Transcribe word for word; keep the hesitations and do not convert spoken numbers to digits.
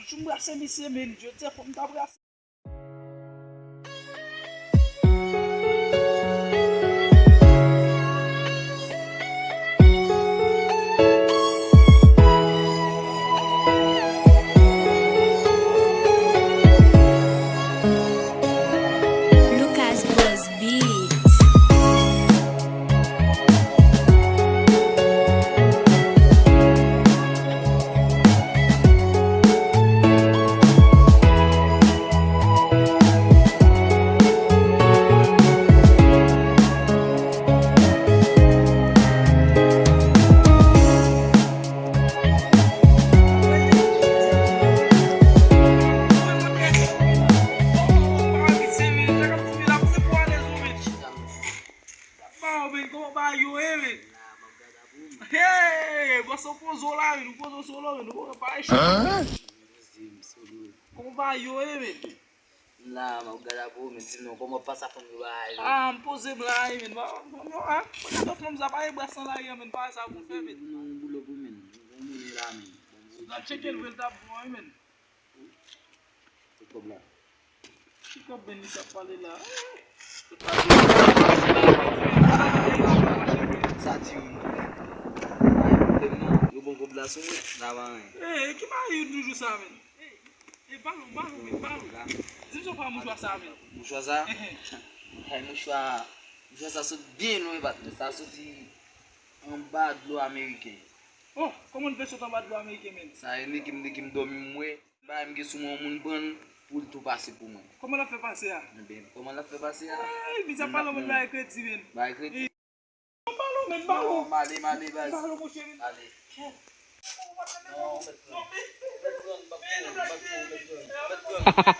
Jou m brase misye, men, jodi a fò m ta brase. Lucas Buzz Beat. Kòman bagay yo ye, men? Hey, bòs, ou poze w la, men, ou poze w sou lo, men, ou pa echwe. Kòman bagay yo ye, men? M la, m ap gade apre w, men di m non, kòman w ap pase ak fanm yo bagay yo? Ah, m poze m la wi, men. Fanm yo, ah, gade fanm sa, pa gen bras nan lari a, men, pa sa pou fè, men. Bon, bon, bon, bon, men. Bon, bon, bon, bon. Si w ta tcheke l vre, l t ap bon, wi, men. Kot kòb la? Ki kòb, men, li t ap pale la? Kot kòb la? Sa di wi. Yo bon kòb la sou mwen, la pa anyen. Eh, ki bagay yo toujou sa, men? E balo, balo, men, balo. Di m sa w fè a mouchwa sa, men. Mouchwa sa? Ay, mouchwa, mouchwa sa sot byen lwen, patnè. Sa soti anba dlo ameriken. Oh, kòman l fè sot anba dlo ameriken, men? Sa e leke m, leke m dòmi m wè. Bagay m gen sou mwen, yon moun pran l pou l tou pase pou mwen. Kòman l ap fè pase a? Ebyen, kòman l ap fè pase a? Ay, misye ap pale yon moun bagay kredi, men. Bagay kredi? Balo, men, balo. Non, m ale, m ale, baz. Balo, monchè, men. Ale. Non, mèt pran. Mèt pran, m p ap pran, mèt pran, mèt pran.